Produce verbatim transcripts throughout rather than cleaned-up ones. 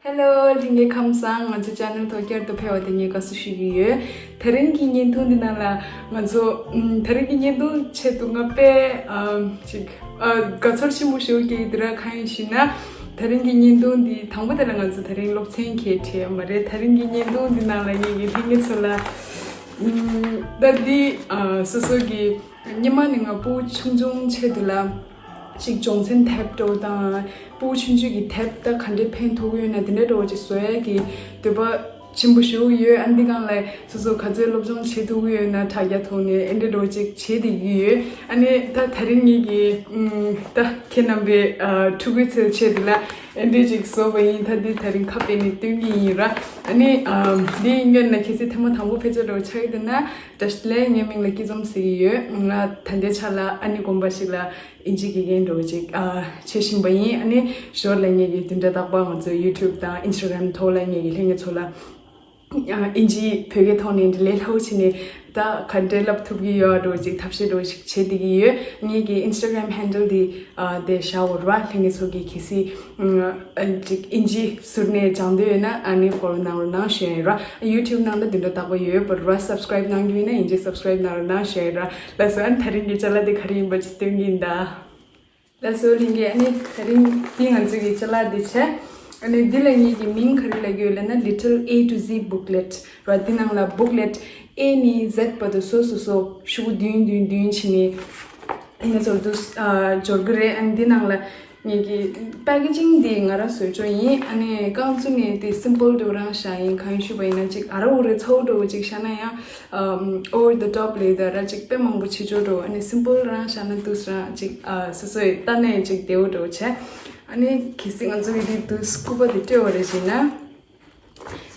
Hello ལྷན་རྒྱས་ཁམས་བཟང་། ང་ཚོ་ཅེ་ནལ་ཐོག་བསྐྱར་དུ་ཕེབས་པ་དེ་ངས་དགའ་བསུ་ཞུ་གི་ཡོད། དེ་རིང་གི་བརྙན་ཐུང་འདི་ནང་ལ་ང་ཚོ་ཨམ། དེ་རིང་གི་བརྙན་ཐུང་ཆེད་དུ་ང་དཔེ་ཨམ། ཅིག་ཨ། དགའ་ཚོར་ཆེན་པོ་ཞིག་སྐྱེ་གི་འདུག་ར། གང་ཡིན་ཞུས་ན། དེ་རིང་གི་བརྙན་ཐུང་འདི་དང་པོ་དེ་ལ་ང་ཚོ་དེ་རིང་སློབ་ཚན་གང་ཡང་ཁྲིད་ཡོད་མ་རེད། དེ་རིང་གི་བརྙན་ཐུང་འདི་ནང་ལ་ངེད་ཀྱི་ལྷན་རྒྱས་ཚོ་ལ་ཨམ། ད་འདི་ཨ། སོ་སོ་གི་སྔོན་མ་ནས་ང་ཕྲུ་གུ་ཆུང་ཆུང་ཆེད་དུ་ལ་ཅིག་སྦྱོང་ཚན་དེབ་འདྲ་བོ་དང་ཕྲུ་གུ་ཆུང་ཆུང་གི་དེབ་ད་ག་འདྲས་ཕན་ཐོགས་ཀྱི་ཡོད་ན་དེ་འདྲ་འདྲ་བོ་ཅིག་བཟོ་ཡ་གི་འདོད་པ་ཆེན་པོ་ཞིག་ཡོད། ཨ་འདི་སྒང་ལ་སོ་སོ་ག་ཚོད་སློབ་སྦྱོང་བྱེད་ཐུབ་ཀྱི་ཡོད་ན་དྲ་རྒྱ་ཐོག་ནས་ཨེ་འདྲ་འདྲ་བོ་ཅིག་བྱེད་བསྡད་ཀྱི་ཡོད། ཨ་ནི་ད་དེ་རིང་ངེད་ཀྱི་ཨམ། ད་ཁྱེད་རྣམ་པའི་ཨ། ཕྲུ་གུའི་ཚོའི་ཆེད་དུ་ལ་ཨེ་འདྲ་ཅིག་བཟོས་པ་ཡིན། ད་འདི་དེ་རིང་ཁ་དཔེ་ནས་སྟོན་གྱི་ཡིན་ར། ཨ་ནི་ཨམ། འདི་སྔོན་ལ་གལ་སྲིད་ཐེངས་མ་དང་པོ་ཕེབས་ཚར་འདྲ་བོ་ཆགས་ཀྱི་འདུག་ན། བཀྲ་ཤིས་བདེ་ལེགས། ངའི་མིང་ལ་སྐྱིད་འཛོམས་ཟེར་གྱི་ཡོད། ང་ད་ལྟའི་ཆ་ལ་ཨ་ནི་དགོན་པ་ཞིག་ལ་ཨིན་ཇི་དགེ་རྒན་འདྲ་བོ་ཅིག་ཨ། བྱེད་བཞིན་པ་ཡིན། ཨ་ནི་ཞོར་ལ་ངེད་ཀྱི་བདུན་ཕྲག་རྟག་པར་ང་ཚོ་ཡུ་ཊུབ་དང་ཨིན་སི་ཊ་གྷ་རམ་ཐོག་ལ་ངེད་ཀྱི་ལྷན་རྒྱས་ཚོ་ལ་ཨ། ཨིན་ཇི་བོད་སྐད་ཐོག་ནས་འབྲི་ལས་སླ་བོ་བྱས་ནས་ད་ག་འདྲས་བསླབ་ཐུབ་ཀྱི་ཡོད་འདྲ་བོ་ཅིག་ཐབས་ཤེས་འདྲ་བོ་ཞིག་བྱེད་བསྡད་ཀྱི་ཡོད། ངེད་ཀྱི་ཨིན་སི་ཊ་གྷ་རམ་ཧེན་ཌལ་འདི་ཨ། དེ་བཞག་ཡོད་ར། ལྷན་རྒྱས་ཚོ་གིས་གལ་སྲིད་ཨ། ཅིག་ཨིན་ཇི་ཟུར་ནས་སྦྱང་འདོད་ཡོད་ན་ཨ་ནི་ཕོ་ལོ་གནང་རོགས་གནང་ཞུ་ཡ་ཡིན་ར། ཡུ་ཊུབ་ནང་ད་བདུན་ཕྲག་རྟག་པར་ཡོད་པ་ར། སབ་སི་ཀ་རེབ་གནང་རྒྱུ་ཡིན་ན་ཨིན་ཇི་སབ་སི་ཀ་རེབ་གནང་རོགས་གནང་ཞུ་ཡ་ཡིན་ར། ལགས་སོ། ཨ་ནི་དེ་རིང་གི་ཅ་ལག་དེ་ག་རེ་ཡིན་པ་ཅིག་སྟོན་གྱི་ཡིན་ད། ལགས་སོ་ལྷན་རྒྱས། ཨ་ནི་དེ་རིང་འདི་ང་ཚོ་གི་ཅ་ལག་འདི་བྱས། ཨ་ནི་འདི་ལ་ངེད་ཀྱི་མིང་ག་རེ་ལབ་ཀྱི་ཡོད་ལབ་ན། Little A to Z booklet ར། འདི་ནང་ལ་booklet A ནས་Z བར་དུ་སོ་སོ་སོ་ཤོག་བུ་བདུན་བདུན་བདུན་བྱས་ནས་ཨ་ནི་ཚོར་དུ་ཨ། འབྱོར་གི་རེད། ཨ་ནི་འདི་ནང་ལ་ངེད་ཀྱི་པེ་ཀེ་ཇིང་འདི་ང་རང་བཟོས་ཆོག་ཡིན། ཨ་ནི་རྐང་བཙུགས་ནས་དེ་སིམ་པལ་འདྲ་བོ་རང་བཞག་ཡིན། གང་ཡིན་ཞུས་པ་ཡིན་ན་ཅིག་ཨ་ར་འུ་རེ་ཚ་བོ་འདྲ་བོ་ཅིག་བཞག་ན་ཡང་ཨམ། over the top ལབ་ཡོད་ད་ར། ཅིག་དཔེ་མང་པོ་བྱེད་ཆོག་འགྲོ། ཨ་ནི་སིམ་པལ་རང་བཞག་ན་འདུག་སེ་རང་ཅིག་ཨ། སོ་སོའི་ལྟ་ནས་ཅིག་བདེ་བོ་འགྲོ་བྱས། ཨ་ནི་གལ་སྲིད་ང་ཚོ་གི་འདི་འདུག་སེ་སྐུད་པ་དེ་སྤྲད་པ་རེད་བྱས་ན།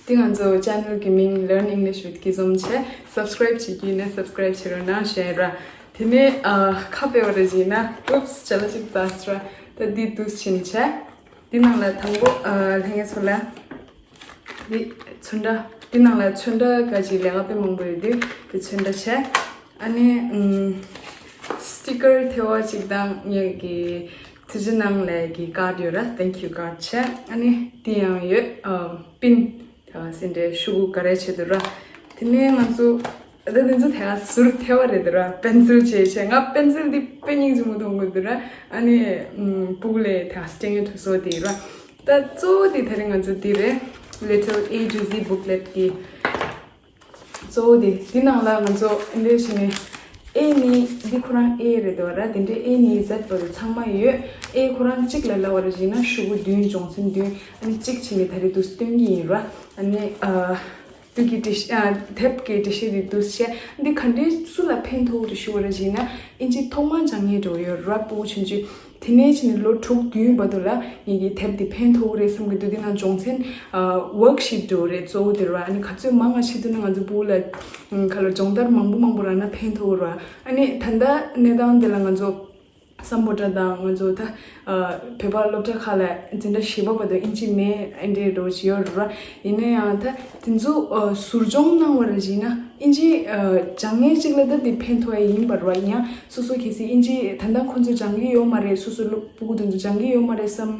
འདི་ང་ཚོ་ཅེ་ནལ་གྱི་མིང་Learn English with Kizom བྱས། སབ་སི་ཀ་རེབ་བྱེད་ཀྱི་ཡིན་ན་སབ་སི་ཀ་རེབ་བྱེད་རོགས་གནང་ཞུ་ཡ་ར། དེ་ནས་ཨ། ཁ་དཔེ་བ་རེད་བྱས་ན། ཨུབས། ཅ་ལག་ཅིག་བཙལ་སོང་ར། ད་འདི་འདུག་སེ་བྱས་ནས་བྱས། འདི་ནང་ལ་དང་པོ་ཨ། ལྷན་རྒྱས་ཚོ་ལ། འདི་ཚོན་ཁྲ། འདི་ནང་ལ་ཚོན་ཁྲ་ག་ཅིག་ལས་ཀ་དཔེ་མང་པོ་ཡོད་དུས་འདི་ཚོན་ཁྲ་བྱས། ཨ་ནི་ཨམ། སི་ཊི་ཀར་ཐེ་བ་ཅིག་དང་ངེད་ཀྱི་ཐུགས་རྗེ་གནང་ལབ་ཀྱི་ཀར་ཌི་ཡོད་ར། Thank you card བྱས། ཨ་ནི་འདི་ཡང་ཡོད། ཨམ། པིན། ད་སེ་འདྲའི་ཤོག་གུ་ག་རེ་བྱེད་འདུག་ར། དེ་ནས་ང་ཚོ་ད་དེ་ཚོ་དེ་ག་ཟུར་ཐེ་བ་རེད་འདུག་ར། པེན་སིལ་བྱས་བྱས། ང་པེན་སིལ་འདི་དཔེ་སྙིང་རྗེ་མོ་མཐོང་གི་འདུག་ར། ཨ་ནི་ཨམ། སྤུ་གུ་ལ་དེ་ག་སྤྲད་མཁན་དུ་བཟོ་དེ་ར། ད་གཙོ་བོ་དེ་དེ་རིང་ང་ཚོ་འདི་རེད། Little A to Z booklet གི་གཙོ་བོ་དེ། འདི་ནང་ལ་ང་ཚོ་འདི་བྱས་ནས་A ནས་འདི་ཁོ་རང་A རེད་འདུག་ར། དེ་འདྲའི་A ནས་Z བར་དུ་ཚང་མ་ཡོད། A ཁོ་རང་གཅིག་ལ་ལབ་པ་རེད་བྱས་ན་ཤོག་གུ་བདུན། སྦྱོང་ཚན་བདུན། ཨ་ནི་གཅིག་བྱས་ནས་ད་རེས་འདུག་སེ་སྟོན་གྱི་ཡིན་ར། ཨ་ནི་ཨ། དུས་ཀྱི་འགྲེལ་བཤད་ཨ། དེབ་ཀྱི་འགྲེལ་བཤད་དེ་འདུག་སེ་བྱས། འདི་ག་འདྲས་སུ་ལ་ཕན་ཐོགས་རེད་ཞུ་བ་རེད་བྱས་ན། ཨིན་ཇི་ཐོག་མར་སྦྱང་མཁན་འདྲ་བོ་ཡོད་ར། སྤུ་གུ་ཆུང་ཆུང་། དེ་ནས་བྱས་ནས་ལོ་དྲུག་བདུན་བར་དུ་ལ་ངེད་ཀྱི་དེབ་འདི་ཕན་ཐོགས་རེད་བསམ་གྱི་འདུག་འདི་ནང་སྦྱོང་ཚན་ཨ། ཝོག་ཤིཊ་འདྲ་བོ་རེད། གཙོ་བོ་དེ་ར། ཨ་ནི་ག་ཚོད་མང་ང་བྱེད་ཐུབ་ན་ང་ཚོ་སྤུ་གུ་ལ་ཨ། ག་ལ་སྦྱོང་བརྡར་མང་པོ་མང་པོ་རག་ན་ཕན་ཐོགས་ར། ཨ་ནི་ད་ལྟ་གནས་སྟངས་འདི་ལ་ང་ཚོ་སམ་བྷོ་ཊ་དང་ང་ཚོ་ད་ཨ། བོད་པ་སློབ་གྲྭ་ཁག་ལ་འཛིན་གྲྭ་བཞི་པ་བར་དུ་ཨིན་ཇི་མེད་ཨེ་འདྲའི་འདྲ་བོ་ཞིག་ཡོད་རེད་ར། ཡིན་ན་ཡང་ད་དེ་ཚོ་ཨ། ཟུར་སྦྱོང་གནང་བ་རེད་བྱས་ན་ཨིན་ཇི་ཨ། སྦྱང་མཁན་ཅིག་ལ་ད་དེ་ཕན་ཐོགས་ཡ་ཡིན་པ་རེད་བ། ཡིན་ཡང་སོ་སོ་གལ་སྲིད་ཨིན་ཇི་ད་ལྟ་ཁོང་ཚོས་སྦྱང་གི་ཡོད་མ་རེད། སོ་སོ་སློབ་སྤུ་གུ་དེ་ཚོ་སྦྱང་གི་ཡོད་མ་རེད་བསམ་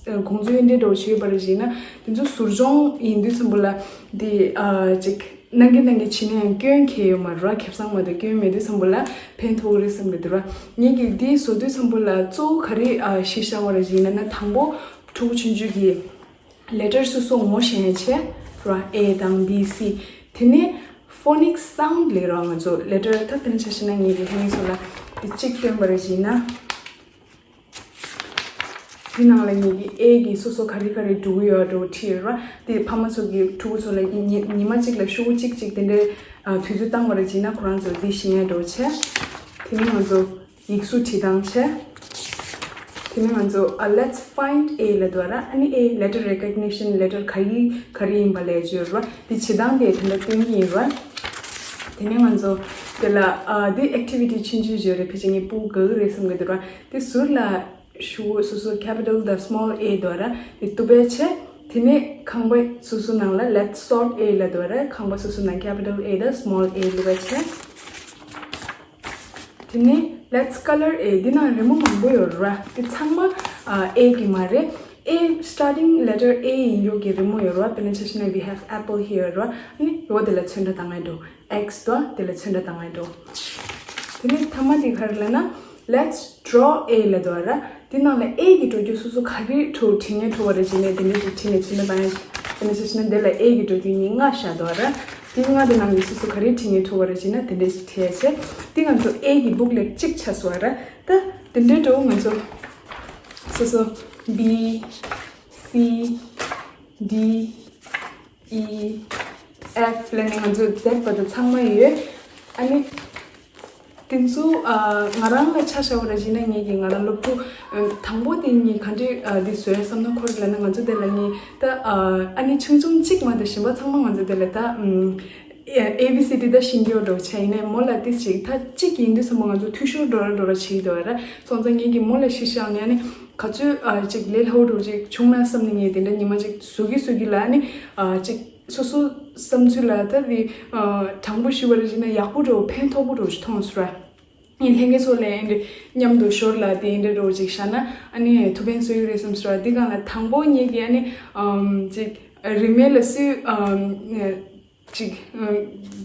ཨ། དགོངས་ཚུལ་ཨེ་འདྲའི་འདྲ་བོ་ཞིག་ཡོད་པ་རེད་བྱས་ན། དེ་ཚོ་ཟུར་སྦྱོང་ཡིན་དུས་ཙམ་པ་ལ་དེ་ཨ། ཅིག་གནང་གི་གནང་གི་བྱས་ན་ཡང་སྐྱོན་གང་ཡང་ཡོད་མ་རེད་ར། ཁེ་བཟང་མ་གཏོགས་སྐྱོན་མེད་དུས་ཙམ་པ་ལ་ཕན་ཐོགས་རེད་བསམ་གྱི་འདུག་ར། ངེད་ཀྱིས་འདི་བཟོ་དུས་ཙམ་པ་ལ་གཙོ་བོ་ག་རེ་ཨ། གཞི་བཞག་པ་རེད་ཅེ་ན། དང་པོ་ཕྲུ་གུ་ཆུང་ཆུང་གི་ལེ་ཊར་སོ་སོ་ངོ་ཤེས་ཡ་བྱས་ར། A དང་B C། དེ་ནས་ཕོ་ནིག་སའུན་ཌི་ལབ་ར། ང་ཚོ་ལེ་ཊར་ད་དེ་ནས་ཆ་བཞག་ན་ངེད་ཀྱིས་ལྷན་རྒྱས་ཚོ་ལ་འདི་གཅིག་སྟོན་པ་རེད་ཅེ་ན། འདི་ནང་ལ་ངེད་ཀྱི་ཨེ་གི་སོ་སོ་ག་རེ་ག་རེ་འགྲོ་གི་ཡོད་འགྲོ་བྲིས་ཡོད་ར། དེ་ཕ་མ་ཚོ་གིས་ཕྲུ་གུ་ཚོ་ལ་ཉི་ཉི་ཉི་མ་གཅིག་ལ་ཤོག་བུ་གཅིག་གཅིག་དེ་འདྲའི་ཨ། དུས་ཚོད་བཏང་བ་རེད་ཅེ་ན་ཁོ་རང་ཚོ་འདི་ཤེས་ཡ་འགྲོ་བྱས། དེ་ནས་ང་ཚོ་ཡིག་གཟུགས་བྲིས་སྟངས་བྱས། དེ་ནས་ང་ཚོ་ཨ། Let's find A ལབ་འདུག་ར། ཨ་ནི་A letter recognition letter ག་ཡི་ག་རེ་ཡིན་པ་ལབ་ཀྱི་ཡོད་ར། འདི་བྱེད་སྟངས་དེ་དེ་འདྲ་སྟོན་གྱི་ཡིན་ར། དེ་ནས་ང་ཚོ་དེ་ལ་ཨ། འདི་ཨེག་ཊི་བི་ཊི་ཆུང་ཆུང་ཞིག་རེད། ཕལ་ཆེར་ངའི་སྤུ་གུ་དགའ་གི་རེད་བསམ་གྱི་འདུག་ར། དེ་ཟུར་ལ་ཤོག་བུ་སོ་སོ་capital དང་small a འདུག་ར། དེ་གཏུབ་པ་བྱས། དེ་ནས་ཁང་པ་སོ་སོ་ནང་ལ་Let's sort A ལབ་འདུག་ར། ཁང་པ་སོ་སོ་ནང་capital A དང་small a བླུགས་པ་བྱས། དེ་ནས་Let's color A། འདི་ནང་རི་མོ་མང་པོ་ཡོད་ར། དེ་ཚང་མ་ཨ། A གི་མ་རེད། A, starting letter A ཡིན་རྒྱུ་གི་རི་མོ་ཡོད་རེད་བ། དཔེར་ན་ཆ་བཞག་ན་we have apple here རེད་བ། ཨ་ནི་ཡོ་དེ་ལ་ཚོན་ཁྲ་བཏང་ཡ་འགྲོ། X དོ་དེ་ལ་ཚོན་ཁྲ་བཏང་ཡ་འགྲོ། དེ་ནས་ཐ་མ་དེ་ག་རེ་ལབ་ན། Let's draw A ལབ་འདུག་ར། དེ་ནང་ལ་A གི་འགྲོ་རྒྱུ་སོ་སོ་ག་རེ་འགྲོ་བྲིས་ངེས་འགྲོ་བ་རེད་ཅེ་ནས་དེ་འདྲ་ཞིག་བྲིས་ནས་ཚོན་ཁྲ་བཏང་ཡ། དེ་ནས་ཆ་བཞག་ན་དེ་ལ་A གི་འགྲོ་རྒྱུ་ཉིན་ལྔ་བཞག་འདུག་ར། དེ་ལྔ་དེ་ནང་གི་སོ་སོ་ག་རེ་བྲིས་ངེས་འགྲོ་བ་རེད་ཅེ་ན་དེ་འདྲ་ཞིག་བྲིས་ཡ་བྱས། དེ་ང་ཚོ་A གི་booklet གཅིག་ཆགས་སོང་ར། ད་དེ་འདྲའི་འགྲོ་ང་ཚོ་སོ་སོ་B C D E F ལ་ནི་ང་ཚོ་Z བར་དུ་ཚང་མ་ཡོད། ཨ་ནི་དེ་ཚོ་ཨ་ང་རང་ལ་ཆ་བཞག་པ་ར་བྱས་ན་ངེད་ཀྱི་ང་རང་སློབ་ཕྲུག་ཨ་དང་པོ་དེ་ངས་ག་འདྲས་ཨ་འདི་བཟོས་བསམ་ན་ཁོ་རེ་ལ་ནི་ང་ཚོ་དེ་ལ་ནི་ད་ཨ་ཨ་ནི་ཆུང་ཆུང་གཅིག་མ་གཏོགས་གཞན་པ་ཚང་མ་ང་ཚོ་དེ་ལ་ད་ཨམ། A B C D ད་ཤེས་ཀྱི་ཡོད་འགྲོ་བྱས་ཡིན་ནའི་མོ་ལ་ཏིས་ཅིག་ད་གཅིག་ཡིན་དུས་ཙམ་པ་ང་ཚོ་འཐུས་ཤོར་འགྲོ་ར་འགྲོ་ར་བྱེད་ཀྱི་འདུག་ར། སོང་ཙང་ངེད་ཀྱི་མོ་ལ་གཞི་བཞག་ནས་ནི་ག་ཚོད་ཨ་ཅིག་ལས་སླ་བོ་འགྲོ་ཅིག་བྱུང་ན་བསམ་ནས་ངས་དེ་འདྲ་ཉི་མ་ཅིག་བཟོ་གི་བཟོ་གི་ལ་ནི་ཨ་ཅིག་སོ་སོ་བསམ་ཚུལ་ལ་ད་དེ་ཨ་དྲང་པོ་ཞུ་བ་རེད་ཅེ་ན་ཡག་པོ་འགྲོ་ཕན་ཐོགས་པོ་འགྲོ་ཞིག་མཐོང་སོང་ར། ངས་ལྷན་རྒྱས་ཚོ་ལ་ཨེ་འདྲ་མཉམ་དུ་ཞོར་ལ་དེ་ཨེ་འདྲ་འགྲོ་ཅིག་བཞག་ན་ཨ་ནི་ཐུགས་ཕན་གསོས་ཀྱི་རེད་བསམ་སོང་ར། དེ་སྒང་ལ་དང་པོ་ངེད་ཀྱི་ཨ་ནི་ཨམ་ཅིག་རིན་མེད་ལ་སུས་ཨམ། ཅིག་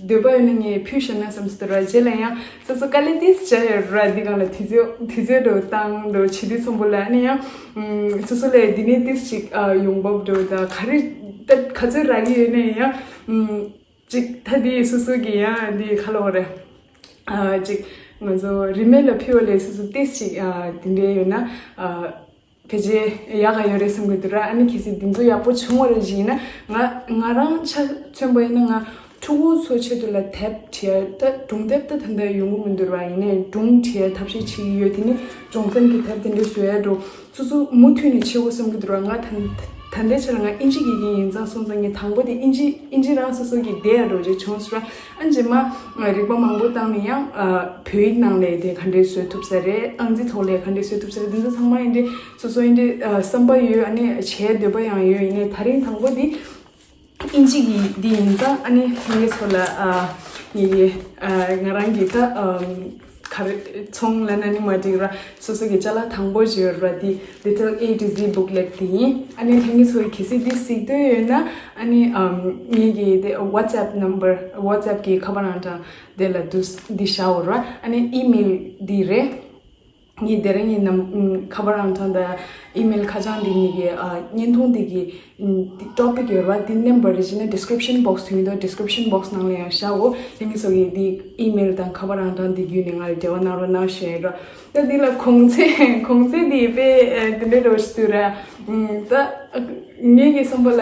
འདོད་པ་ཡོད་ན་ངས་ཕུལ་བཞག་ན་བསམ་སྲིད་ར། རྗེས་ལ་ཡང་སོ་སོ་དཀའ་ལས་ཏིས་བྱས་ཡོད་ར། འདི་སྒང་ལ་དུས་ཚོད་དུས་ཚོད་འགྲོ་བཏང་འགྲོ་བྱེད་དུས་ཚོམ་པོ་ལ་ནི་ཡང་སོ་སོ་ལས་འདི་ནས་ཏིས་ཅིག་ཡོང་འབབ་འགྲོ་ད་ག་རེ་ད་ག་ཚོད་རག་གི་ཡོད་ན་ཡང་ཅིག་ད་འདི་སོ་སོ་གི་ཡང་འདི་ཁ་ལོ་རེད། ཅིག་ང་ཚོ་རིན་མེད་ལ་ཕུལ་བ་ལས་སོ་སོ་ཏིས་ཅིག་འདི་འདྲའི་ཡོད་ན། ཕལ་ཆེར་ཡག་ག་ཡོད་རེད་བསམ་གི་འདུག་ར། ཨ་ནི་གལ་སྲིད་འདི་ཚོ་ཡག་པོ་བྱུང་བ་རེད་ཅེ་ན་ང་ང་རང་ཆ་མཚོན་པ་ཡིན་ན་ང་ཕྲུ་གུ་ཚོ་ཆེད་དུ་ལ་དེབ་བྲིས་ཡ་ད་སྒྲུང་དེབ་ད་ད་ལྟ་ཡོང་གི་མི་འདུག་ར། ཡིན་ནའི་སྒྲུང་བྲིས་ཡ་ཐབས་ཤེས་བྱེད་ཀྱི་ཡོད། དེ་ནི་སྦྱོང་ཚན་གྱི་དེབ་དེ་འདྲ་བཟོ་ཡ་འགྲོ་སོ་སོ་མུ་མཐུད་ནས་བྱེད་དགོས་བསམ་གི་འདུག་ར། ང་ད་ད་ལྟའི་ཆ་ལ་ང་ཨིན་ཇི་དགེ་རྒན་ཡིན་ཙང་སོང་ཙང་ངས་དང་པོ་དེ་ཨིན་ཇི་ཨིན་ཇི་རང་སོ་སོ་གི་བསྡད་ཡ་འགྲོ་རྗེས་བྱུང་སོང་ར། ཨ་རྗེས་མ་རིག་པ་མང་པོ་བཏང་ནས་ཡང་བོད་ཡིག་ནང་ལས་དེ་ག་འདྲས་བཟོ་ཐུབ་ས་རེད། ཨང་རྩིས་ཐོག་ལས་ག་འདྲས་བཟོ་ཐུབ་ས་རེད། འདི་ཚོ་ཚང་མ་ཡིན་འདྲས་སོ་སོ་ཡིན་འདྲས་བསམ་པ་ཡོད། ཨ་ནི་བྱེད་འདོད་པ་ཡང་ཡོད། ཡིན་ནའི་ད་རིང་དང་པོ་འདི་ཨིན་ཇི་གི་འདི་ཡིན་ཙང་ཨ་ནི་ལྷན་རྒྱས་ཚོ་ལ་ངེད་ཀྱི་ང་རང་གི་ད་ག་རེ་ཚོང་ལ་ན་ནི་མ་འགྲིག་ར། སོ་སོ་གི་ཅ་ལག་དང་པོ་ཞིག་ཡོད་ར། འདི་Little A to Z booklet འདི་ཡིན། ཨ་ནི་ལྷན་རྒྱས་ཚོ་གི་གལ་སྲིད་འདི་གཟིགས་འདོད་ཡོད་ན་ཨ་ནི་ངེད་ཀྱི་དེ་WhatsApp number WhatsApp གི་ཁ་པར་ཨང་གྲངས་དེ་ལ་འདུག་འདི་བཞག་འོ་ར། ཨ་ནི་email འདི་རེད། ངས་དེ་རིང་ངའི་ནམ་ཁ་པར་ཨང་གྲངས་དང་email ཁ་བྱང་འདི་གཉིས་ཀྱི་ཨ་བརྙན་ཐུང་འདི་གི་topic ཡོད་ར། འདི་མནན་པ་རེད་ཅེ་ན་description box དུ་ཡིན་དོ། description box ནང་ལ་ཡང་བཞག་འོ། ལྷན་རྒྱས་ཚོ་གི་འདི་email དང་ཁ་པར་ཨང་གྲངས་འདི་བརྒྱུད་ནས་ང་ལ་འབྲེལ་བ་གནང་རོགས་གནང་ཞུ་ཡ་ཡིན་ར། ད་འདི་ལ་གོང་ཚད་གོང་ཚད་འདི་དཔེ་དེ་འདྲའི་འགྲོ་ཞིག་འདུག་ར། ད་ངེད་ཀྱི་བསམ་པ་ལ་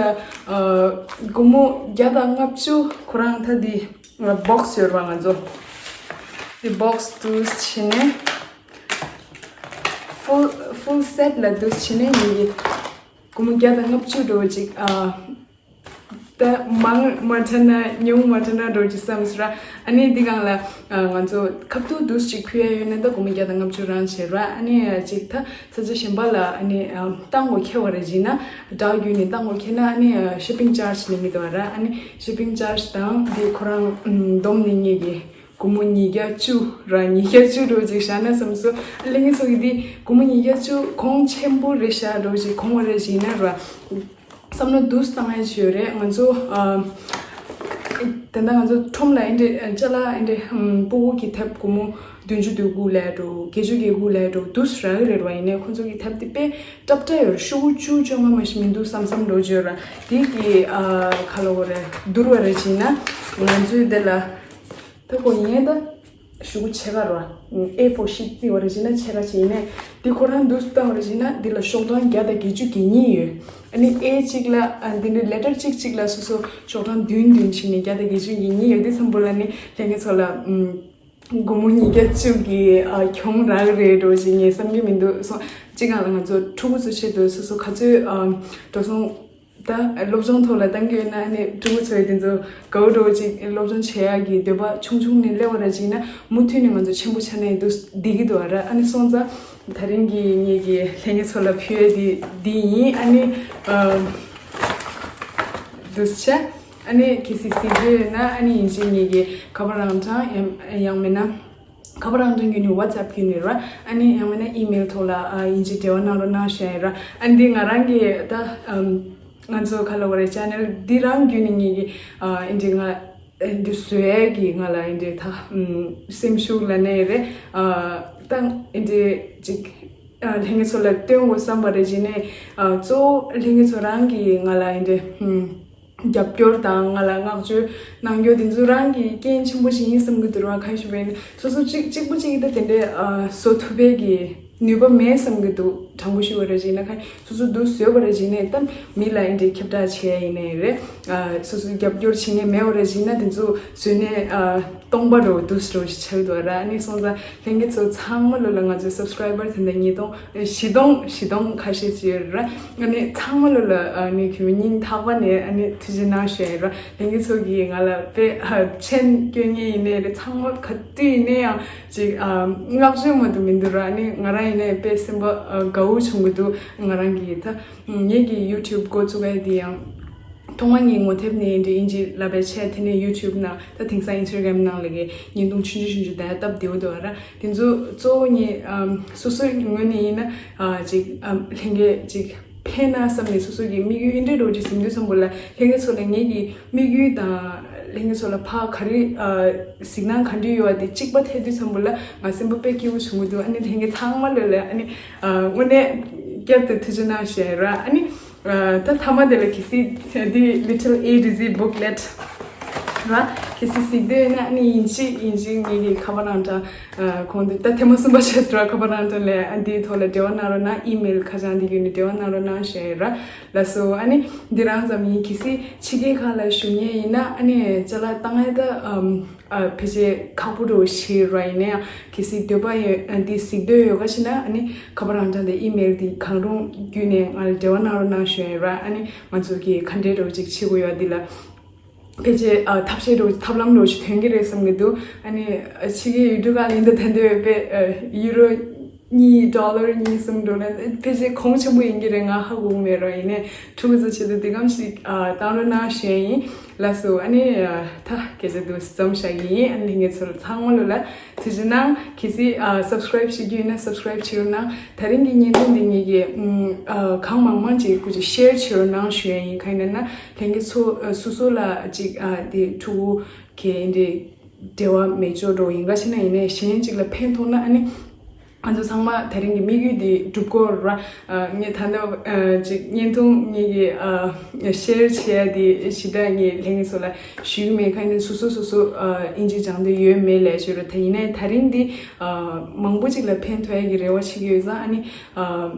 སྒོར་མོ་བརྒྱ་དང་ལྔ་བཅུ་ཁོ་རང་ད་འདི་box ཡོད་ར། ང་ཚོ་འདི་box དུ་ཕྱིན་ནས། Full full set ལ་འདུག་ཕྱིན་ནས་ཡིན་གྱི། སྒོར་མོ་བརྒྱ་དང་ལྔ་བཅུ་འགྲོ་ཅིག་ཨ། ད་མང་མ་ཐོན་ན་ཉུང་མ་ཐོན་ན་འགྲོ་ཅིག་བསམ་སོང་ར། ཨ་ནི་འདི་སྒང་ལ་ང་ཚོ་ཁ་ཐུག་འདུག་ཅིག་ཕུལ་ཡ་ཡོད་ན་ད་སྒོར་མོ་བརྒྱ་དང་ལྔ་བཅུ་རང་བྱེད་ར། ཨ་ནི་ཅིག་ད་ས་ཆ་གཞན་པ་ལ་ཨ་ནི་བཏང་དགོས་ཁེལ་བ་རེད་ཅེ་ན་ཌག་བརྒྱུད་ནས་བཏང་དགོས་ཁེལ་ན་ཨ་ནི་shipping charge ལེན་གི་འདུག་ར། ཨ་ནི་shipping charge དང་འདི་ཁོ་རང་བསྡོམས་ནས་ངེད་ཀྱི། སྒོར་མོ་ཉིས་བརྒྱ་བཅུ་ར། ཉིས་བརྒྱ་བཅུ་འགྲོ་ཅིག་བཞག་ན་བསམ་སོང་། ལྷན་རྒྱས་ཚོ་གི་འདི་སྒོར་མོ་ཉིས་བརྒྱ་བཅུ་གོང་ཆེན་པོ་རེད་ཤག་འགྲོ་ཅིག་གོང་བ་རེད་ཅིག་ཡིན་ན་ར། བསམ་བློ་འདུག་བཏང་ཡ་ཅིག་ཡོད་རེད། ང་ཚོ་ཨ། ད་ལྟ་ང་ཚོ་ཁྲོམ་ལ་ཨེ་འདྲས་ཅ་ལག་ཨེ་འདྲས་ཧམ་སྤུ་གུ་གི་དེབ་སྒོར་མོ་བདུན་ཅུ་དོན་དགུ་ལས་འགྲོ་བརྒྱད་ཅུ་གི་དགུ་ལས་འགྲོ་འདུག་རག་གི་རེད་བ། ཡིན་ནའི་ཁོ་ཚོ་གི་དེབ་དེ་དཔེ་སྲབ་སྲབ་ཡོད་རེད། ཤོག་གུ་བཅུ་བཅོ་ལྔ་མ་ཞིག་མི་འདུག་བསམ་བསམ་འགྲོ་ཅིག་ཡོད་ར། དེ་གི་ཨ་ག་ལ་བ་རེད་བསྡུར་བ་རེད་ཅིག་ཡིན་ན་ང་ཚོའི་དེ་ལ། ད་ཁོ་ཡིན་ད། ཤོག་གུ་ཕྱེད་ཀ་རོ། A four sheet བརྩི་བ་རེད་ཅེ་ན་ཕྱེད་ཀ་ཅིག་ཡིན་ནའི། འདི་ཁོ་རང་འདུག་བཏང་བ་རེད་ཅེ་ན་འདི་ལ་ཤོག་གྲངས་བརྒྱ་དང་བརྒྱད་ཅུ་གྱ་གཉིས་ཡོད། ཨ་ནི་A གཅིག་ལ་ཨ་འདི་འདྲའི་letter གཅིག་གཅིག་ལ་སོ་སོ་ཤོག་གྲངས་བདུན་བདུན་བྱས་ནས་བརྒྱ་དང་བརྒྱད་ཅུ་གྱ་གཉིས་ཡོད། འདི་བསམ་པོ་ལ་ནི་ལྷན་རྒྱས་ཚོ་ལ་ཨུམ། སྒོར་མོ་ཉིས་བརྒྱ་བཅུ་གི་ཨ་གྱོང་རག་རེད་འགྲོ་ཅེས་ངས་བསམ་གྱི་མི་འདུག་སོང་། གཅིག་གང་ལ་ང་ཚོ་ཕྲུ་གུ་ཚོ་ཆེད་དུ་སོ་སོ་ག་ཚོད་ཨ་འགྲོ་སོང་། ད་སློབ་སྦྱོང་ཐོག་ལ་བཏང་གི་ཡོད་ན་ནི་ཕྲུ་གུ་ཚོའི་དེ་ཚོ་དགའ་བོ་འགྲོ་ཅིག་སློབ་སྦྱོང་བྱེད་ཡག་གི་འདོད་པ་ཆུང་ཆུང་ནས་སླེབས་པ་ར་ཅིག་ན་མུ་མཐུད་ནས་ང་ཚོ་ཆེན་པོ་ཆགས་ནས་འདུག་བསྡད་ཀྱི་འདུག་ཨ་ར། ཨ་ནི་སོང་ཙང་ད་རིང་གི་ངེད་ཀྱི་ལྷན་རྒྱས་ཚོ་ལ་ཕུལ་ཡས་དེ་འདི་ཡིན། ཨ་ནི་ཨ་འདུག་བྱས་ཨ་ནི་གལ་སྲིད་གཟིགས་འདོད་ཡོད་ན་ཨ་ནི་ཡིན་གཅིག་ངེད་ཀྱི་ཁ་པར་ཨང་གྲངས་ཡང་ཡང་མིན་ན། ཁ་པར་ཨང་གྲངས་བརྒྱུད་ནས་ཝ་ཊི་སེབ་བརྒྱུད་ནས་ར། ཨ་ནི་ཡང་མིན་ན་ཨི་མེལ་ཐོག་ལ་ཨ་ཡིན་གཅིག་འབྲེལ་བ་གནང་རོགས་གནང་ཞུ་ཡ་ཡིན་ར། ཨ་ནི་འདི་ང་རང་གི་ད་ཨམ་ང་ཚོ་ག་ལབ་དགོས་རེད། ཅེ་ནལ་འདི་རང་བརྒྱུད་ནས་ངེད་ཀྱི་ཨ་ཨེ་འདྲའི་ང་ཨེ་འདྲའི་བཟོ་ཡས་ཀྱི་ང་ལ་ཨེ་འདྲའི་ད་ཨམ་སེམས་ཤུགས་ལབ་ནའི་རེད། ཨ་ད་ཨེ་འདྲའི་ཅིག་ཨ་ལྷན་རྒྱས་ཚོ་ལ་སྟོན་དགོས་བསམ་པ་རེད། བྱས་ནས་ཨ་གཙོ་བོ་ལྷན་རྒྱས་ཚོ་རང་གིས་ང་ལ་ཨེ་འདྲའི་ཨམ་རྒྱབ་སྐྱོར་དང་ང་ལ་བསྔགས་བརྗོད་གནང་རྒྱུ་དེ་ཚོ་རང་གི་རྐྱེན་ཆེན་པོ་ཞིག་ཡིན་བསམ་གྱི་འདུག་ར། གང་ཞིག་བས་ན་སོ་སོ་གཅིག་གཅིག་པུ་གཅིག་གིས་ད་དེ་འདྲའི་ཨ་བཟོ་ཐུབ་པའི་གི་ནུས་པ་མེད་བསམ་གྱི་འདུག་དྲང་པོ་ཞུ་བ་རེད། བྱས་ན་ཁ་སོ་སོ་འདུག་བཟོས་པ་རེད། བྱས་ནས་ད་མི་ལ་ཨེ་འདྲའི་ཁྱབ་བསྒྲགས་བྱས་ཡིན་ནའི་རེད། ཨ་སོ་སོ་རྒྱབ་སྐྱོར་བྱེད་མཁན་མེད་པ་རེད། བྱས་ན་དེ་ཚོ་བཟོས་ནས་ཨ་སྟོང་པ་རུ་འདུག་སེ་འདྲ་ཞིག་ཆགས་འདུག་ར། ཨ་ནི་སོང་ཙང་ལྷན་རྒྱས་ཚོ་ཚང་མ་ལོ་ལ་ང་ཚོའི་སབ་སི་ཀ་རའི་བར་དེ་འདྲ་ཉིས་སྟོང་བཞི་སྟོང་བཞི་སྟོང་ཁ་ཤས་ཅིག་ཡོད་ར། ཨ་ནི་ཚང་མ་ལོ་ལ་ཨ་ནི་ཁྱོད་སྙིང་ཐག་པ་ནས་ཨ་ནི་ཐུགས་རྗེ་གནང་ཞུ་ཡ་ཡིན་ར། ལྷན་རྒྱས་ཚོ་གིས་ང་ལ་དཔེ་ཨ་མཆན་སྐྱོན་མཁན་ཡིན་ནའི་རེད། ཚང་མ་ག་དུས་ཡིན་ནའི་ཡང་ཅིག་ཨ་བསྔགས་བརྗོད་མ་གཏོགས་མི་འདུག་ར། ཨ་ནི་ང་རང་ཡིན་ནའི་དཔེ་སེམས་པ་ཨ་དགའ་བོ་བྱུང་གི་འདུག་ང་རང་གིས་ད་ངེད་ཀྱི་ཡུ་ཊུབ་འགོ་བཙུགས་ཡ་དེ་ཡང་ཐོག་མ་ངའི་ངོ་དེབ་ནས་འདི་ཨིན་ཇི་ལབ་པའི་ཆེད། དེ་ནས་ཡུ་ཊུབ་ནང་ད་དེང་སང་ཨིན་སི་ཊ་གྷ་རམ་ནང་ལ་གི་བརྙན་ཐུང་ཆུང་ཆུང་ཆུང་ཆུང་ད་སྟབས་བདེ་བོ་འདུག་ར། དེ་ཚོ་གཙོ་བོ་ངས་ཨམ་སོ་སོའི་ངོས་ནས་ཡིན་ན་ཨ་ཅིག་ཨམ་ལྷན་རྒྱས་ཅིག་ཕན་ན་བསམ་ནས་སོ་སོ་གི་དམིགས་ཡུལ་འདི་འདྲ་འདྲ་བོ་ཅིག་འཛིན་དུས་ཙམ་པ་ལ་ལྷན་རྒྱས་ཚོ་ལ་ངེད་ཀྱི་དམིགས་ཡུལ་དང་ལྷན་རྒྱས་ཚོ་ལ་ཕར་ག་རེ་ཨ་གཟིགས་སྣང་ག་འདྲ་ཡོད་པ་དེ་གཅིག་པ་ཐེབས་དུས་ཙམ་པ་ལ་ང་སེམས་པ་དཔེ་སྐྱིད་པོ་བྱུང་གི་འདུག་ཨ་ནི་ལྷན་རྒྱས་ཚང་མ་ལོ་ལ་ཨ་ནི་ཨ་དངོས་གནས་བསྐྱར་དུ་ཐུགས་རྗེ་གནང་ཞུ་ཡ་ཡིན་ར། ཨ་ནི་ཨ་ད་མཐའ་མ་དེ་ལ་གལ་སྲིད་འདི་Little A to Z booklet ར་གལ་སྲིད་གཟིགས་འདོད་ཡོད་ན་ཨ་ནི་ཡིན་གཅིག་ཡིན་གཅིག་ངེད་ཀྱི་ཁ་པར་ཨང་གྲངས་ཨ་གོང་དུ་ད་ཐེངས་མ་གསུམ་པ་བྱས་སོང་ར། ཁ་པར་ཨང་གྲངས་ལས་ཨ་འདིའི་ཐོག་ལ་འབྲེལ་བ་གནང་རོགས་གནང་། ཨི་མེལ་ཁ་བྱང་འདི་བརྒྱུད་ནས་འབྲེལ་བ་གནང་རོགས་གནང་ཞུ་ཡ་ཡིན་ར། ལགས་སོ། ཨ་ནི་འདི་རང་ཙམ་ཡིན། གལ་སྲིད་ཕྱི་རྒྱལ་ཁག་ལ་བཞུགས་མཁན་ཡིན་ན་ཨ་ནི་ཅ་ལག་བཏང་ཡ་ད་ཨམ་ཨ་ཕལ་ཆེར་ཁག་པོ་འདྲ་བོ་ཞིག་ར། ཡིན་ན་ཡང་གལ་སྲིད་འདོད་པ་ཡོད་ཨ་འདི་གཟིགས་འདོད་ཡོད་ཁ་ཤས་ན་ཨ་ནི་ཁ་པར་ཨང་གྲངས་དང་ཨི་མེལ་འདི་གང་རུང་བརྒྱུད་ནས་ང་ལ་འབྲེལ་བ་གནང་རོགས་གནང་ཞུ་ཡ་ཡིན་ར། ཨ་ནི་ང་ཚོ་གིས་ག་འདྲས་འདྲ་བོ་ཅིག་བྱེད་དགོས་ཡོད་འདི་ལ། ཕལ་ཆེར་ཨ་ཐབས་ཤེས་འདྲ་བོ་ཐབས་ལམ་འདྲ་བོ་ཞིག་ཐོན་གྱི་རེད་བསམ་གྱི་འདུག་ཨ་ནི་ཨ་ཕྱི་རྒྱལ་ཡུལ་གྲུ་ཁག་ལ་ཡིན་ད་ད་འདོད་པའི་ཨ་ཡུ་རོ་གཉིས་ཌོ་ལར་གཉིས་གསུམ་འགྲོ་ན་ཕལ་ཆེར་གོང་ཆེན་པོ་ཡིན་གྱི་རེད། ང་ཧ་གོ་གི་མེད་ར། ཡིན་ནའི་ཕྲུ་གུ་ཚོ་ཆེད་དུ་འདི་གམ་ཞིག་ཨ་བཏང་རོགས་གནང་ཞུ་ཡ་ཡིན། ལགས་སོ། ཨ་ནི་ཨ་ད་སྐད་ཆ་འདུག་སེ་མཚམས་བཞག་གི་ཡིན། ཨ་ནི་ངེད་ཚོ་ལ་ཚང་མ་ལོ་ལ་ཐུགས་རྗེ་གནང་། གལ་སྲིད་ཨ་སབ་སི་ཀ་རའིབ་བྱེད་རྒྱུ་ཡིན་ན་སབ་སི་ཀ་རའིབ་བྱེད་རོགས་གནང་། ད་རིང་གི་བརྙན་ཐུང་འདི་ངེད་ཀྱིས་ཨ་གང་མང་མང་ཅིག་སྐུ་མཁྱེན་ཤེར་བྱེད་རོགས་གནང་ཞུ་ཡ་ཡིན། གང་ཡིན་ན་ལྷན་རྒྱས་ཚོ་ཨ་སོ་སོ་ལ་ཅིག་ཨ་དེ་ཕྲུ་གུ་གལ་འདི་འབྲེལ་བ་མེད་ཅོག་འགྲོ་ཡིན་ག་ཕྱིན་ན་ཡིན་ནའི་གཞན་གཅིག་ལ་ཕན་ཐོགས་ན་ཨ་ནི་ང་ཚོ་ཚང་མ་དེ་རིང་གི་དམིགས་ཡུལ་འདི་འགྲུབ་དགོས་ར། ཨ་ངས་ད་ལྟ་ཨ་ཅིག་བརྙན་ཐུང་ངེད་ཀྱིས་ཨ་ཤེར་བྱེད་ཡ་འདི་ཞེ་དྲག་ངས་ལྷན་རྒྱས་ཚོ་ལ་ཞུ་གི་མེད། གང་ཡིན་ན་སོ་སོ་སོ་སོ་ཨ་ཨིན་ཇི་སྦྱང་འདོད་ཡོད་མེད་ལས་བྱེད་ར། དེ་ཡིན་ནའི་ད་རིང་འདི་ཨ་མང་པོ་ཅིག་ལ་ཕན་ཐོགས་ཡ་གི་རེ་བ་བྱེད་ཀྱི་ཡོད་ཙང་ཨ་ནི་ཨ་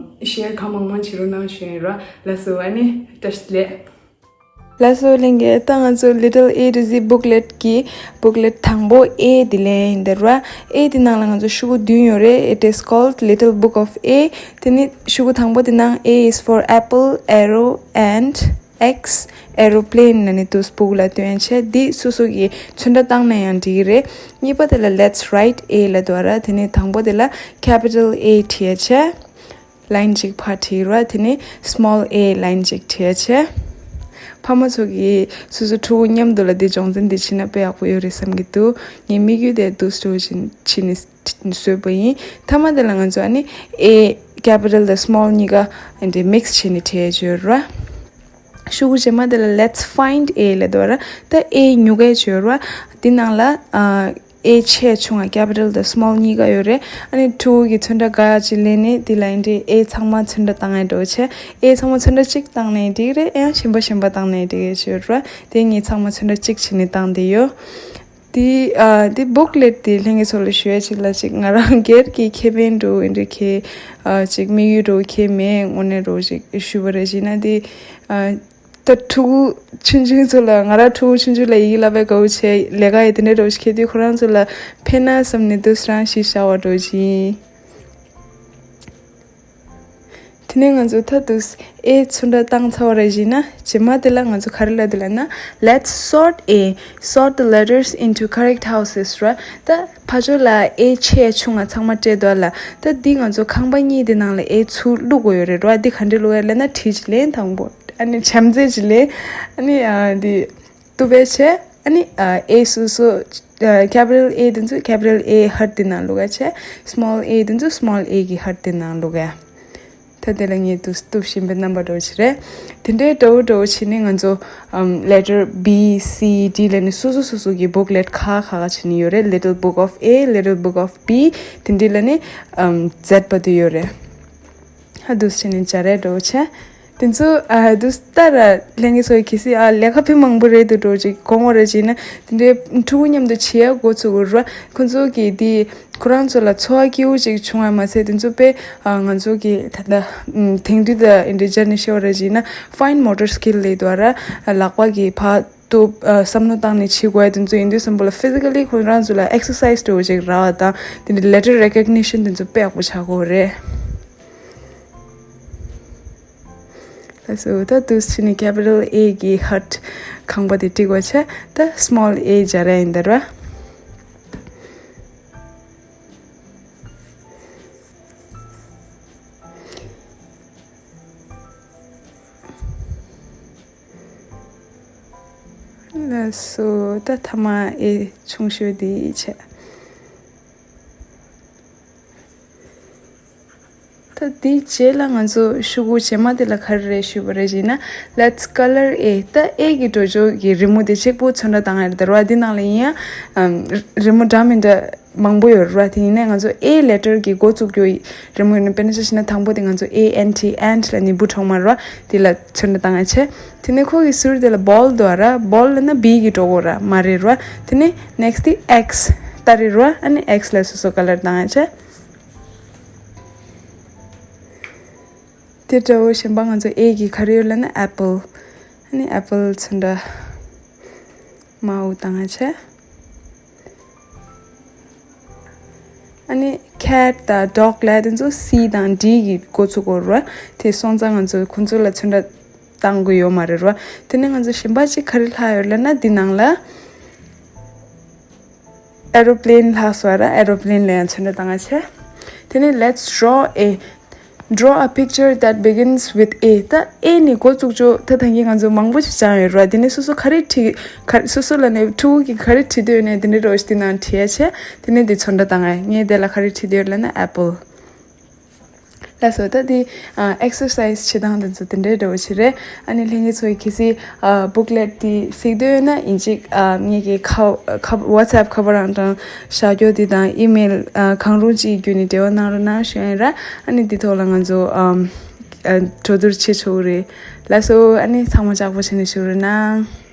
ཤེར་གང་མང་མང་བྱེད་རོགས་གནང་ཞུ་ཡ་ཡིན་ར། ལགས་སོ། ཨ་ནི་བཀྲ་ཤིས་བདེ་ལེགས། ལགས་སོ་ལྷན་རྒྱས། ད་ང་ཚོ་Little A to Z booklet གི་booklet དང་པོ་A དེ་ལེན་ཡིན་ད་ར། A དེ་ནང་ལ་ང་ཚོ་ཤོག་གུ་བདུན་ཡོད་རེད། It is called Little Book of A. དེ་ནི་ཤོག་གུ་དང་པོ་དེ་ནང་A is for apple, arrow and X, aeroplane ལབ་ནས་འདུག་སེ་སྦུག་ལ་སྟོན་བྱས། འདི་སོ་སོ་གི་ཚོན་ཁྲ་བཏང་ན་ཡང་འགྲིག་གི་རེད། གཉིས་པ་དེ་ལ་Let's write A ལབ་འདུག་ར། དེ་ནི་དང་པོ་དེ་ལ་capital A བྲིས་བྱས། ལའིན་གཅིག་ཕར་བྲིས་ར། དེ་ནས་small a ལའིན་གཅིག་བྲིས་བྱས། ཕ་མ་ཚོ་གིས་སོ་སོ་ཕྲུ་གུ་མཉམ་དུ་ལ་འདི་སྦྱོང་ཚན་འདི་བྱིན་ན་དཔེ་ཡག་པོ་ཡོད་རེད་བསམ་གྱི་འདུག་ངའི་དམིགས་ཡུལ་དེ་འདུག་སེ་བྱིན་བྱིན་ནས་བཟོས་པ་ཡིན། མཐའ་མ་དེ་ལ་ང་ཚོ་ཨ་ནི་A capital དང་small གཉིས་ཀ་འདི་mix བྱས་ནས་བྲིས་བྱས་ཡོད་ར། ཤོག་གུ་རྗེས་མ་དེ་ལ་Let's find A ལབ་འདུག་ར། ད་A ཉོ་ག་བྱས་ཡོད་ར། འདི་ནང་ལ་ཨ། A ཆེ་ཆུང་ང་capital དང་small གཉིས་ཀ་ཡོད་རེད། ཨ་ནི་ཕྲུ་གུ་གི་ཚོན་ཁྲ་ག་ཅིག་ལེན་ནས་དེ་ལ་ཡིན་དུས་A ཚང་མ་ཚོན་ཁྲ་བཏང་ཡ་འགྲོ་བྱས། A ཚང་མ་ཚོན་ཁྲ་གཅིག་བཏང་ནས་འགྲིག་རེད། ཡང་གཞན་པ་གཞན་པ་བཏང་ནས་འགྲིག་ཡ་ཞུ་ར། དེ་ངས་ཚང་མ་ཚོན་ཁྲ་གཅིག་བྱས་ནས་བཏང་བསྡད་ཡོད། དེ་ཨ་དེ་booklet དེ་ལྷན་རྒྱས་ཚོ་ལ་ཞུ་ཡ་ཅིག་ལ་ཅིག་ང་རང་སྒེར་གྱི་ཁེ་ཕན་འགྲོ་ཡིན་དུས་ཁེ་ཨ་ཅིག་དམིགས་ཡུལ་འགྲོ་ཁེ་མེད་དངོས་གནས་འགྲོ་ཅིག་ཞུ་བ་རེད། བྱས་ན་དེ་ཨ། ད་ཕྲུ་གུ་ཆུང་ཆུང་ཚོ་ལ་ང་རང་ཕྲུ་གུ་ཆུང་ཆུང་ལ་ཡི་གེ་བསླབ་པའི་དགའ་བོ་བྱས་ལས་ཀ་ཡི་དེ་འདྲའི་འདྲ་བོ་ཞིག་ཁེལ་དུས་ཁོ་རང་ཚོ་ལ་ཕན་ན་བསམ་ནས་འདུག་སེ་རང་ཞིག་བཞག་པ་འདྲ་བོ་ཅིག་ཡིན། དེ་ནས་ང་ཚོ་ད་འདུག་སེ་ཚོན་ཁྲ་བཏང་ཚར་བ་རེད། བྱས་ན་རྗེས་མ་དེ་ལ་ང་ཚོ་ག་རེ་ལབ་འདུག་ལབ་ན། Let's sort A, sort the letters into correct houses ར། ད་ཕར་ཕྱོགས་ལ་A ཆེ་ཆུང་ང་ཚང་མ་སྤྲད་འདུག་ལ། ད་འདི་ང་ཚོ་ཁང་པ་གཉིས་དེ་ནང་ལ་A ཚུར་བླུག་དགོས་ཡོད་རེད་ར། འདི་ག་འདྲས་བླུག་ཡ་ལབ་ན་བྲིས་ཅིག་ལེན་དང་པོ། ཨ་ནི་བྱམས་བརྩེ་ཅིག་ལེན། ཨ་ནི་ཨ་འདི་གཏུབ་པའི་ཆེད། ཨ་ནི་ཨ་A སོ་སོ་ capital A དེ་ཚོ་capital A heart དེ་ནང་བླུག་ཡ་བྱས། small a དེ་ཚོ་small a གི་heart དེ་ནང་བླུག་ཡ། ད་དེ་ལ་ངས་དུ་གཏུབ་བཞིན་པའི་རྣམ་པ་འདྲ་བོ་ཅིག་རེད། དེ་འདྲའི་འདྲ་བོ་འདྲ་བོ་བྱས་ནས་ང་ཚོ་ཨམ་letter B, C, D ལ་ནི་སོ་སོ་སོ་སོ་གི་booklet ཁག་ཁག་ཁག་བྱས་ནས་ཡོད་རེད། Little book of A, little book of B དེ་འདྲའི་ལ་ནི་ཨམ་Z པ་དུ་ཡོད་རེད། ཧ་འདུག་བྱས་ནས་སྦྱར་ཡ་འདྲ་བོ་བྱས། དེ་ཚོ་ཨ་འདུག་ལྟ་ར་ལྷན་རྒྱས་ཚོ་གིས་གལ་སྲིད་ཨ་ལས་ཀ་དཔེ་མང་པོ་རེད་འདུག་འགྲོ་ཅིག་དགོངས་པ་རེད་ཅིག་ན། དེ་འདྲའི་ཕྲུ་གུ་མཉམ་དུ་བྱེད་ཡ་འགོ་ཚུགས་དགོས་ར། ཁོ་ཚོ་གིས་དེ་ཁོ་རང་ཚོ་ལ་འཚོ་བ་སྐྱིད་པོ་ཅིག་བྱུང་བ་མ་ཟད། དེ་ཚོ་དཔེ་ཨ་ང་ཚོ་གིས་ད་ལྟ་ཨམ་དེང་དུས་ད་ཨིན་དྲ་ཇར་ནི་ཤོར་རེད་ཅིག་ན། fine motor skill ལས་དོ་ར་ལག་པ་གིས་ཕར་གཏུབ་ཨ་བསམ་བློ་བཏང་ནས་བྱེད་དགོས་ཡ་དེ་ཚོ་ཡིན་དུས་ཙམ་པ་ལ་physically ཁོ་རང་ཚོ་ལ་exercise འདྲ་བོ་ཅིག་རག་པ་དང་། དེ་འདྲའི་letter recognition དེ་ཚོ་དཔེ་ཡག་པོ་ཆགས་ཀྱི་ཡོད་རེད། ལགས་སོ། ད་འདུག་སེ་བྱས་ནས་capital A གི་heart ཁང་པ་དེ་བྲིས་པ་བྱས། ད་small a སྦྱར་ཡ་ཡིན་ད་ར། ལགས་སོ། ད་ཐ་མ་a ཆུང་ཤོས་དེ་བྱས། ད་དེའི་རྗེས་ལ་ང་ཚོ་ཤོག་གུ་རྗེས་མ་དེ་ལ་ག་རེ་རེད་ཞུས་པ་རེད་ཅེ་ན། Let's color A. ད་A གི་འགྲོ་ཕྱོགས་ཀྱི་རི་མོ་དེ་གཅིག་པུ་ཚོན་ཁྲ་བཏང་ཡ་རེད་ད་ར། འདི་ནང་ལ་ཡིན་ཡང་ཨམ་རི་མོ་འདྲ་མི་འདྲ་མང་པོ་ཡོད་ར། དེ་ཡིན་ནའི་ང་ཚོ་A letter གི་འགོ་བཙུགས་རྒྱུ་ཡི་རི་མོ་ཡིན་ན། དཔེར་ན་ཆ་བཞག་ན་དང་པོ་དེ་ང་ཚོ A N T, ant ལ་ནི་འབུ་གྲོག་མ་ར། དེ་ལ་ཚོན་ཁྲ་བཏང་ཡ་བྱས། དེ་ནས་ཁོ་གི་ཟུར་དེ་ལ་ball འདུག་ར། ball ལབ་ན་B གི་འགྲོ་གོ་ར་མ་རེད་ར། དེ་ནས་next དེ་X ད་རེད་ར། ཨ་ནི་X ལ་སོ་སོ་color བཏང་ཡ་བྱས། དེ་འདྲ་བོ་གཞན་པ་ང་ཚོ་A གི་ག་རེ་ཡོད་ལབ་ན་apple། ཨ་ནི་apple ཚོན་ཁྲ་མར་བཏང་ཡ་བྱས། ཨ་ནི་cat དང་dog ལབ་དེ་ཚོ་C དང་D གི་འགོ་ཚུགས་དགོས་རེད། དེ་སོང་ཙང་ང་ཚོ་ཁོ་ཚོ་ལ་ཚོན་ཁྲ་བཏང་དགོས་ཡོད་མ་རེད་ར། དེ་ནས་ང་ཚོ་གཞན་པ་ཅིག་ག་རེ་ལྷག་ཡོད་ལབ་ན་འདི་ནང་ལ། aeroplane ལྷག་སོང་ར། aeroplane ལ་ཡང་ཚོན་ཁྲ་བཏང་ཡ་བྱས། དེ་ནས་let's draw a, draw a picture that begins with A. ད་A ནས་འགོ་བཙུགས་ཆོག་ད་ད་གིན་ང་ཚོ་མང་པོ་ཞིག་སྦྱངས་ཡོད་ར། དེ་ནས་སོ་སོ་ག་རེ་བྲིས་ག་སོ་སོ་ལ་ནས་ཕྲུ་གུ་གིས་ག་རེ་བྲིས་འདོད་ཡོད་ནས་དེ་འདྲའི་འདྲ་བོ་ཞིག་དེ་ནང་བྲིས་ཡ་བྱས། དེ་ནས་དེ་ཚོན་ཁྲ་བཏང་ཡ། ངས་དེ་ལ་ག་རེ་བྲིས་འདོད་ཡོད་ལབ་ན་apple། ལགས་སོ། ད་དེ་ཨ་exercise བྱེད་སྟངས་དེ་ཚོ་དེ་འདྲའི་འདྲ་བོ་ཞིག་རེད། ཨ་ནི་ལྷན་རྒྱས་ཚོ་གལ་སྲིད་ཨ་booklet དེ་གཟིགས་འདོད་ཡོད་ན་ཡིན་གཅིག་ཨ་ངེད་ཀྱི་ཁ་ཁ་WhatsApp ཁ་པར་རང་དང་བཞག་རྒྱུ་དེ་དང་email ཨ་གང་རུང་ཅིག་བརྒྱུད་ནས་འབྲེལ་བ་གནང་རོགས་གནང་ཞུ་ཡ་ཡིན་ར། ཨ་ནི་དེ་ཐོག་ལ་ང་ཚོ་ཨམ་ཨ་གྲོས་བསྡུར་བྱེད་ཆོག་གི་རེད། ལགས་སོ། ཨ་ནི་ཚང་མ་ལྕགས་པོ་བྱས་ནས་བཞུགས་རོགས་གནང་།